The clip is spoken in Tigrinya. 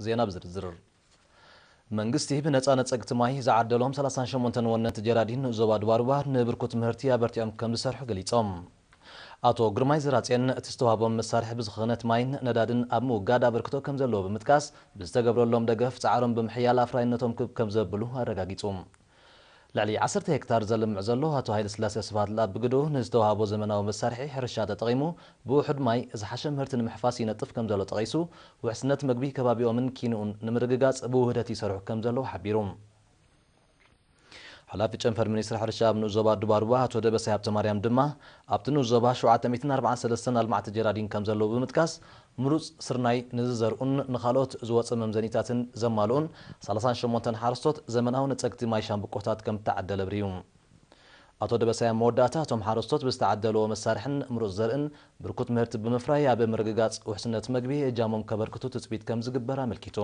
ዜና ብዝርዝር። መንግስቲ ብነፃ ነፀግቲ ማይ ዝዓደሎም ሰላሳን ሸሞንተን ወነንቲ ጀራዲን ዞባ ዱባሩባ ንብርኩት ምህርቲ ኣበርቲዖም ከም ዝሰርሑ ገሊፆም። ኣቶ ግርማይ ዝራፅየን እቲ ዝተዋህቦም መሳርሒ ብዝኽነት ማይን ነዳድን ኣብ ምውጋድ ኣበርክቶ ከም ዘለዎ ብምጥቃስ፣ ብዝተገብረሎም ደገፍ ፃዕሮም ብምሕያል ኣፍራይነቶም ክብ ከም ዘብሉ ኣረጋጊፁ። ልዕሊ ዓሰርተ ሄክታር ዘልምዕ ዘሎ ኣቶ ሃይለስላሴ ስብሃት ለኣብ ብግድኡ ንዝተዋህቦ ዘመናዊ መሳርሒ ሕርሻ ተጠቒሙ ብውሑድ ማይ ዝሓሸ ምህርቲ ንምሕፋስ ይነጥፍ ከም ዘሎ ጠቒሱ፣ ውሕስነት መግቢ ከባቢኦምን ኪንኡን ንምርግጋፅ ብውህደት ይሰርሑ ከም ዘለዉ ሓቢሩ። ሓላፊ ጨንፈር ሚኒስትሪ ሕርሻ ኣብ ንኡስ ዞባ ዱባሩባ ኣቶ ደበሳይ ሃብተማርያም ድማ ኣብቲ ንኡስ ዞባ ሸውዓተ ሚእትን ኣርባዓን ሰለስተን ኣልማዕቲ ጀራዲን ከም ዘለዉ ብምጥቃስ፣ ምሩፅ ስርናይ ንዝዘርኡን ንኻልኦት ዝወፀ መምዘኒታትን ዘማልኡን ሰላሳን ሸሞንተን ሓረስቶት ዘመናዊ ነፀግቲ ማይ ሻምብቆታት ከም እተዓደለ ኣብሪሁ። ኣቶ ደበሳይ ኣብ መወዳእታ እቶም ሓረስቶት ብዝተዓደልዎ መሳርሕን ምሩፅ ዘርእን ብርኩት ምህርቲ ብምፍራይ ኣብ ምርግጋፅ ውሕስነት መግቢ እጃሞም ከበርክቱ ትፅቢት ከም ዝግበር ኣመልኪቱ።